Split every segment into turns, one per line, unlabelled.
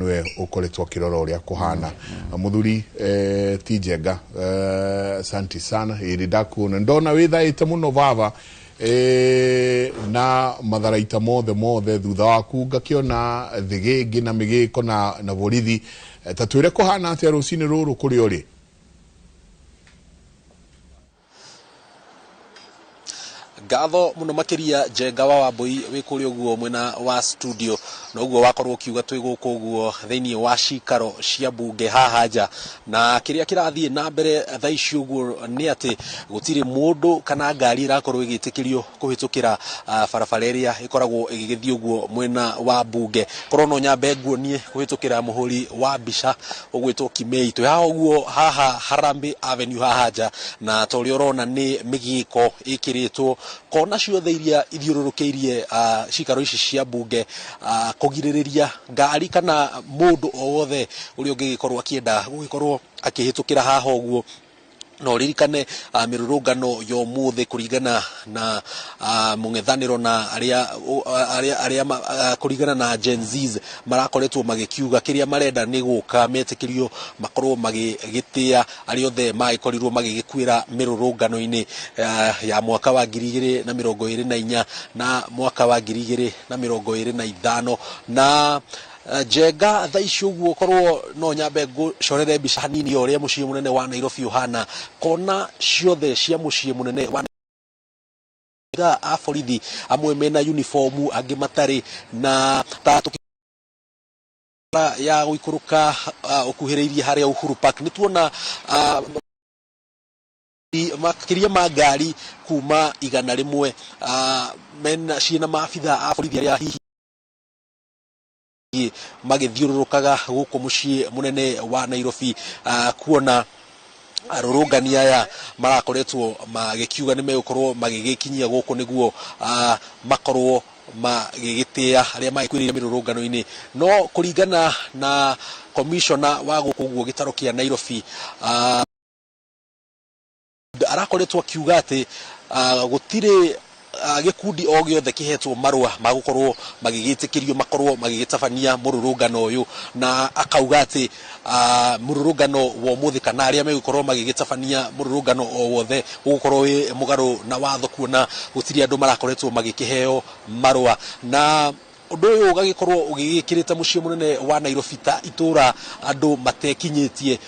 Nĩwe ũkoretwo akĩrora ũrĩa kũhana. Mũthuri ti Njenga, asante sana. Ĩrĩ ndakuona, ndona wĩthaĩte mũno baba, na matharaita mothe mothe thutha waku ngakĩona thĩgĩngĩ na mĩgĩko na borithi. Ta twĩre kũhana atĩa rũcinĩ rũrũ kũrĩa ũrĩ?
Ngatho muno makiria, Njenga wa Wambui, wi kuria uguo mwena wa studio. Noguo wakorwo ukiuga, twi guku uguo thiini wa cikaro cia bunge haha nja, na kiria kirathie na mbere thaa ici uguo ni ati gutiri mundu kana ngari irakorwo igitikirio kuhitukira barabara iria ikoragwo igigithie uguo mwena wa bunge. Korwo no nyambe nguonie kuhitukira muhuri wa mbica ugwitwo Kimei, twi haha uguo haha Harambee Avenue haha nja, na ta ũrĩa ũrona nĩ mĩgĩko ĩkĩrĩtwo kona ciothe iria ithiũrũrũkĩirie cikaro ici cia bunge, kũgirĩrĩria ngari kana mũndũ o wothe ũrĩa ũngĩgĩkorwo akĩenda gũgĩkorwo akĩhĩtũkĩra haha ũguo. No ririkane mĩrũrũngano ya ũmũthĩ kũringana na mũng'ethanĩro na arĩa kũringana na Gen Zs marakoretwo magĩkiuga kĩrĩa marenda nĩ gũka metĩkĩrio makorwo magĩgĩtĩa arĩa othe magĩkorirwo magĩgĩkuĩra mĩrũrũngano-inĩ ya mwaka wa 2024 na mwaka wa 2025. Na Njenga, thaa ici ũguo korwo no nyambe ngũcorere mbica hanini ya ũrĩa mũciĩ mũnene wa Nairobi ũhana, kona ciothe cia mũciĩ mũnene wa a borithi, amwe mena uniformu, angĩ matarĩ, na ta ya gũikũrũka ũkuhĩrĩirie harĩa Uhuru Park nĩ tuona makĩria ma ngari kuma 100 mena ciĩna maabitha a borithi arĩa hihi magĩthiũrũrũkaga gũkũ mũciĩ mũnene wa Nairobi, kuona arũrũngani aya marakoretwo magĩkiuga nĩ megũkorwo magĩgĩkinyia gũkũ nĩguo makorwo magĩgĩtĩa arĩa magĩkuĩrĩire mĩrũrũngano-inĩ. No kũringana na komishona wa gũkũ ũguo gĩtaro kĩa Nairobi, arakoretwo akiuga atĩ gũtirĩ gĩkundi o gĩothe kĩhetwo marũa ma gũkorwo magĩgĩtĩkĩrio makorwo magĩgĩtabania mũrũrũngano ũyũ, na akauga atĩ mũrũrũngano wa ũmũthĩ kana arĩa megũkorwo magĩgĩtabania mũrũrũngano o wothe ũgũkorwo wĩ mũgarũ na watho, kuona gũtirĩ andũ marakoretwo magĩkĩheo marũa. Na ũndũ ũyũ ũgagĩkorwo ũgĩgĩkĩrĩte mũciĩ mũnene wa Nairobi ta itũra andũ matekinyĩtie,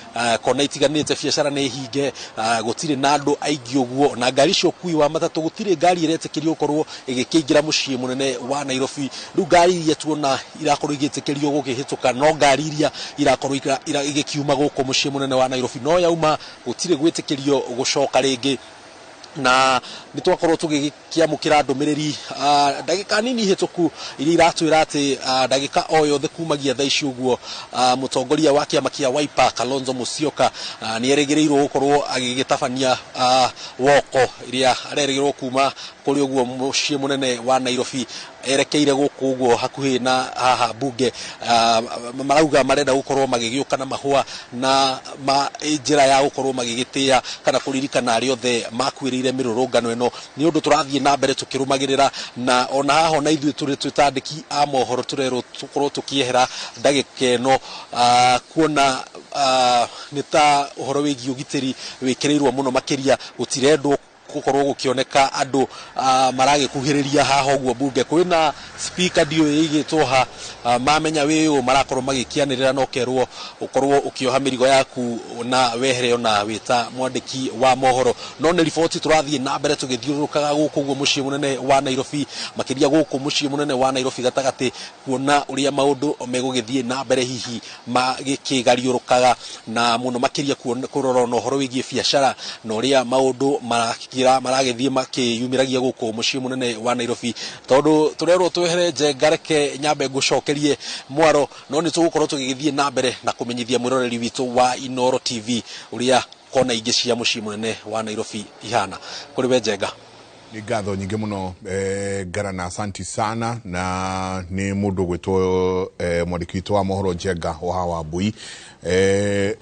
kona itiganĩte, biacara nĩ hinge, gũtirĩ na andũ aingĩ ũguo, na ngari cia ũkui wa matatũ gũtirĩ ngari ĩretĩkĩrio gũkorwo ĩgĩkĩingĩra mũciĩ mũnene wa Nairobi. Rĩu ngari iria tuona irakorwo igĩtĩkĩrio gũkĩhĩtũka no ngari iria irakorwo igĩkiuma gũkũ mũciĩ mũnene wa Nairobi, no yauma gũtirĩ gwĩtĩkĩrio gũcoka rĩngĩ. Na nĩ twakorwo tũgĩkĩamũkĩra ndũmĩrĩri ndagĩka nini hĩtũku iria iratwĩra atĩ ndagĩka o yothe kumagia thaa ici ũguo, mũtongoria wa kĩama kĩa Wiper Kalonzo Musyoka nĩ erĩgĩrĩirwo gũkorwo agĩgĩtabania woko ĩrĩa arerĩgĩrĩrwo kuma kũrĩ ũguo mũciĩ mũnene wa Nairobi erekeire gũkũ ũguo hakuhĩ na haha bunge. Marauga marenda gũkorwo magĩgĩũka na mahũa na ma njĩra ya gũkorwo magĩgĩtĩa kana kũririkana arĩa othe makuĩrĩire mĩrũrũngano ĩno. Nĩ ũndũ tũrathiĩ na mbere tũkĩrũmagĩrĩra, na ona haha ona ithuĩ tũrĩ twĩ ta andĩki a mohoro tũrerwo tũkorwo tũkĩehera ndagĩka ĩno, kuona nĩ ta ũhoro wĩgiĩ ũgitĩri wĩkĩrĩirwo mũno makĩria, gũtirendwo gũkorwo gũkĩoneka andũ maragĩkuhĩrĩria haha ũguo bunge. Kwĩna speaker ndiũĩ ĩigĩtwo ha, mamenya wĩ ũũ marakorwo magĩkĩanĩrĩra na ũkerwo ũkorwo ũkĩoha mĩrigo yaku na wehere ona wĩ ta mwandĩki wa mohoro. No nĩ riboti tũrathiĩ na mbere tũgĩthiũrũrũkaga gũkũ ũguo mũciĩ mũnene wa Nairobi, makĩria gũkũ mũciĩ mũnene wa Nairobi gatagatĩ, kuona ũrĩa maũndũ megũgĩthiĩ na mbere hihi magĩkĩgariũrũkaga, na mũno makĩria kũrora na ũhoro wĩgiĩ biacara na ũrĩa maũndũ maragĩthiĩ makĩyumĩragia gũkũ mũciĩ mũnene wa Nairobi. Tondũ tũrerwo twehere, Njenga, reke nyambe ngũcokerie mwaro, no nĩ tũgũkorwo tũgĩgĩthiĩ na mbere na kũmenyithia mwĩroreri witũ wa Inooro TV ũrĩa kona ingĩ cia mũciĩ mũnene wa Nairobi ihana. Kũrĩ we, Njenga.
Nĩ ngatho nyingĩ mũno, Ngarana, asanti sana. Na nĩ mũndũ ũgwĩtwo mwandĩki witũ wa mohoro Njenga wa Wambui.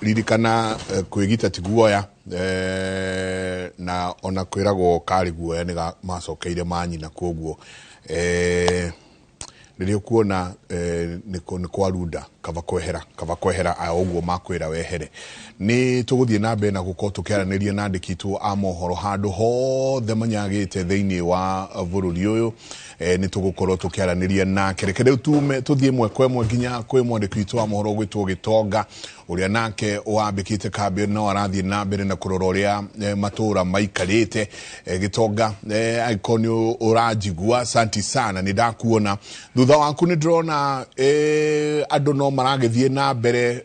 Ririkana, kwĩgita ti guoya, na ona kwĩragwo karĩ guoya nĩ macokeire manyina, koguo Rĩrĩa ũkuona nĩ kwarunda, kaba kwehera, kaba kwehera ũguo makwĩra wehere. Nĩ tũgũthiĩ na mbere na gũkorwo tũkĩaranĩria na andĩki aitũ a mohoro handũ hothe manyagĩte thĩinĩ wa bũrũri ũyũ. Nĩ tũgũkorwo tũkĩaranĩria nake. Reke rĩu tume tũthiĩ ĩmwe kwa ĩmwe nginya kwĩ mwandĩki witũ wa mohoro ũgwĩtwo Gĩtonga, ũrĩa nake wambĩkĩte kambĩ no arathiĩ na mbere na kũrora ũrĩa matũra maikarĩte. Gĩtonga, angĩkorwo nĩ ũranjigua, asanti sana, nĩ ndakuona. Thutha waku nĩ ndĩrona andũ no maragĩthiĩ na mbere,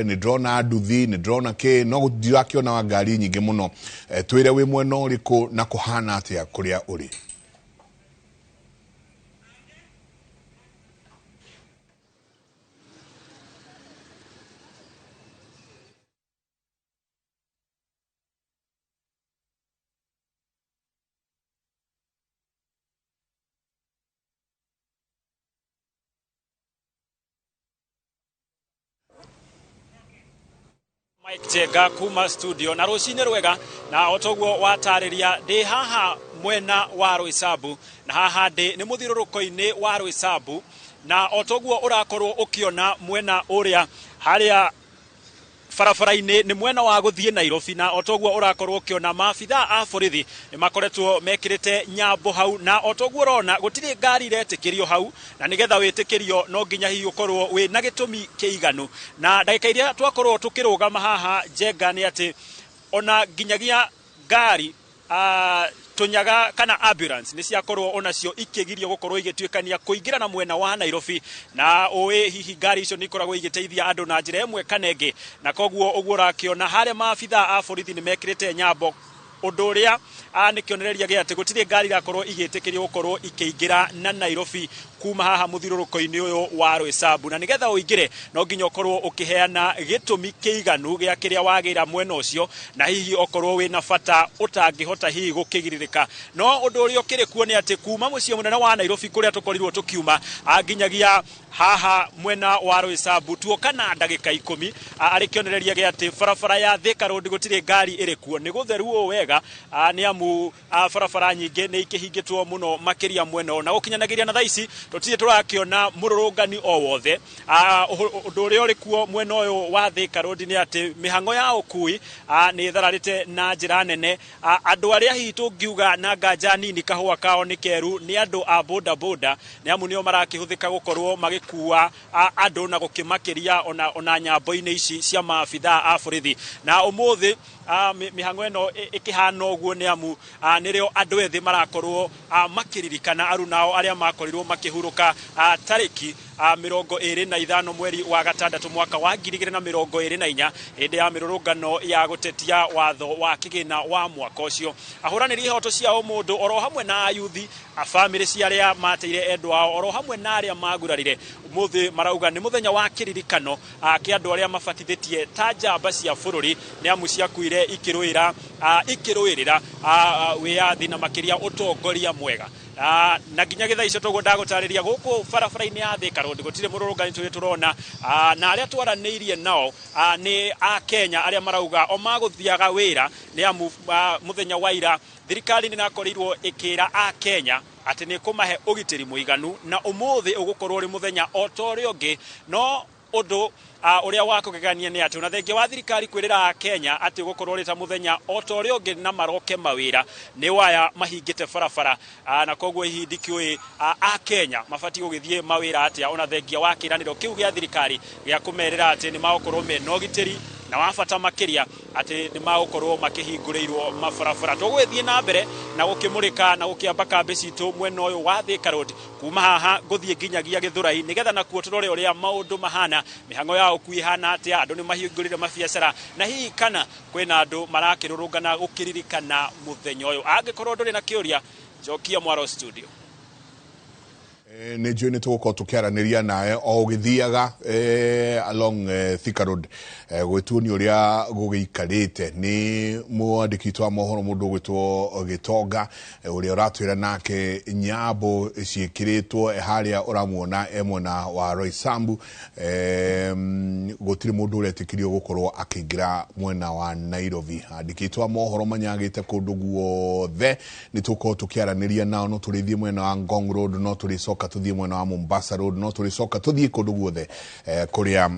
nĩ ndĩrona nduthi, nĩ ndĩrona kĩ, no ndirakĩona ngari nyingĩ mũno. Twĩre wĩ mwena ũrĩkũ na kũhana atĩa kũrĩa ũrĩ.
Mike Njenga kuma studio na rucinĩ rwega na otoguo watarĩria ndĩ haha mwena wa Roysambu na haha ndĩ nĩ mũthiũrũrũko-inĩ wa Roysambu na otoguo ũrakorwo ũkĩona mwena ũrĩa harĩa barabara-inĩ nĩ mwena wa gũthiĩ Nairobi na otoguo ũrakorwo ũkĩona maabitha a borithi nĩ makoretwo mekĩrĩte nyambo hau na otoguo ũrona gũtirĩ ngari iretĩkĩrio hau na nĩgetha wĩtĩkĩrio no nginya hihi ũkorwo wĩ na gĩtũmi kĩiganu. Na ndagĩka iria twakorwo tũkĩrũgama haha Njenga nĩ atĩ ona nginyagia ngari tunyaga kana ambulance nĩ ciakorwo onacio ikĩgirio gũkorwo igĩtuĩkania kũingĩra na mwena wa Nairobi na ũĩ hihi ngari icio nĩ ikoragwo igĩteithia andũ na njĩra ĩmwe kana ĩngĩ, na koguo ũguo ũrakĩona harĩa maabitha a borithi nĩ mekĩrĩte nyambo ũndũ ũrĩa nĩ kĩonereria gĩa atĩ gũtirĩ ngari irakorwo igĩtĩkĩrio gũkorwo ikĩingĩra na Nairobi kuma haha mũthiũrũrũko-inĩ ũyũ wa Roysambu, na nĩgetha ũingĩre no nginya ũkorwo ũkĩheana gĩtũmi kĩiganu gĩa kĩrĩa wagĩra mwena ũcio na hihi okorwo wĩna bata ũtangĩhota hihi gũkĩgirĩrĩka. No ũndũ ũrĩa ũkĩrĩ kuo nĩ atĩ kuma mũciĩ mũnene wa Nairobi kũrĩa tũkorirwo tũkiuma nginyagia haha mwena wa Roysambu tuoka na ndagĩka 10 arĩ kĩonereria gĩa atĩ barabara ya Thika Road gũtirĩ ngari ĩrĩ kuo, nĩ gũtheru ũũ wega nĩ amu barabara nyingĩ nĩ ikĩhingĩtwo mũno makĩria mwena ũyũ na gũkinyanagĩria na thaa ici tũtirĩ tũrakĩona mũrũrũngani o wothe. Ũndũ ũrĩa ũrĩ kuo mwena ũyũ wa Thika Road nĩ atĩ mĩhang'o ya ũkui nĩ ĩthararĩte na njĩra nene. Andũ arĩa hihi tũngiuga na nganja nini kahũa kao nĩ keru nĩ andũ a boda boda, nĩ amu nĩo marakĩhũthĩka gũkorwo magĩkua andũ na gũkĩmakĩria ona nyambo-inĩ ici cia maabitha a borithi. Na ũmũthĩ mĩhang'o ĩno ĩkĩhana ũguo nĩ amu nĩrĩo andũ ethĩ marakorwo makĩririkana arunao arĩa makorirwo makĩhurũka tarĩki 25 mweri wa gatandatũ mwaka wa 2024 hĩndĩ ya mĩrũrũngano ya gũtetia watho wa kĩgĩna wa mwaka ũcio. Ahũranĩri ihoto cia ũmũndũ oro hamwe na ayuthi a bamĩrĩ cia arĩa mateire endwa ao oro hamwe na arĩa magurarire ũmũthĩ marauga nĩ mũthenya wa kĩririkano kĩa andũ arĩa mabatithĩtie ta njamba cia bũrũri nĩ amu ciakuire ikĩrũĩrĩra wĩyathi na makĩria ũtongoria mwega. Na nginya gĩthaa icio toguo ndagũtarĩria gũkũ barabara-inĩ ya Thika Road gũtirĩ mũrũrũngani tũrĩ tũrona, na arĩa twaranĩirie nao nĩ a Kenya arĩa marauga o magũthiaga wĩra nĩ amu mũthenya wa ira thirikari nĩ ĩrakorirwo ĩkĩra a Kenya atĩ nĩ ĩkũmahe ũgitĩri mũiganu na ũmũthĩ ũgũkorwo ũrĩ mũthenya o ta ũrĩa ũngĩ. No ũndũ ũrĩa wa kũgegania nĩ atĩ ona thengia wa thirikari kwĩrĩra a Kenya atĩ ũgũkorwo ũrĩ ta mũthenya o ta ũrĩa ũngĩ na maroke mawĩra nĩ waya mahingĩte barabara, na koguo hihi ndikĩũĩ a Kenya mabatiĩ gũgĩthiĩ mawĩra atĩa ona thengia wa kĩĩranĩro kĩu gĩa thirikari gĩa kũmerĩra atĩ nĩ magũkorwo mena ũgitĩri na wa bata makĩria atĩ nĩ magũkorwo makĩhingũrĩirwo mabarabara. Tũgũgĩthiĩ na mbere na gũkĩmũrĩka na gũkĩamba kambĩ citũ mwena ũyũ wa Thika Road kuma haha gũthiĩ nginyagia Gĩthũrai nĩgetha nakuo tũrore ũrĩa maũndũ mahana, mĩhang'o ya ũkui ĩhana atĩa, andũ nĩ mahingũrĩire mabiacara na hihi kana kwĩna andũ marakĩrũrũngana gũkĩririkana mũthenya ũyũ. Angĩkorwo ndũrĩ na kĩũria, njokia mwaro studio.
Nĩ njũĩ nĩ tũgũkorwo tũkĩaranĩria nawe o ũgĩthiaga along Thika Road gwĩtuonia ũrĩa gũgĩikarĩte. Nĩ mwandĩki witũ wa mohoro mũndũ ũgwĩtwo Gĩtonga ũrĩa ũratwĩra nake nyambo ciĩkĩrĩtwo harĩa ũramuona e mwena wa Roysambu. Gũtirĩ mũndũ ũretĩkĩrio gũkorwo akĩingĩra mwena wa Nairobi. Andĩkĩtwo a mohoro manyagĩte kũndũ guothe, nĩ tũkorwo tũkĩaranĩria nao. No tũrĩthiĩ mwena wa Ngong Road, no tũrĩcoka tũthiĩ mwena wa Mombasa Road, no tũrĩcoka tũthiĩ kũndũ guothe kũrĩa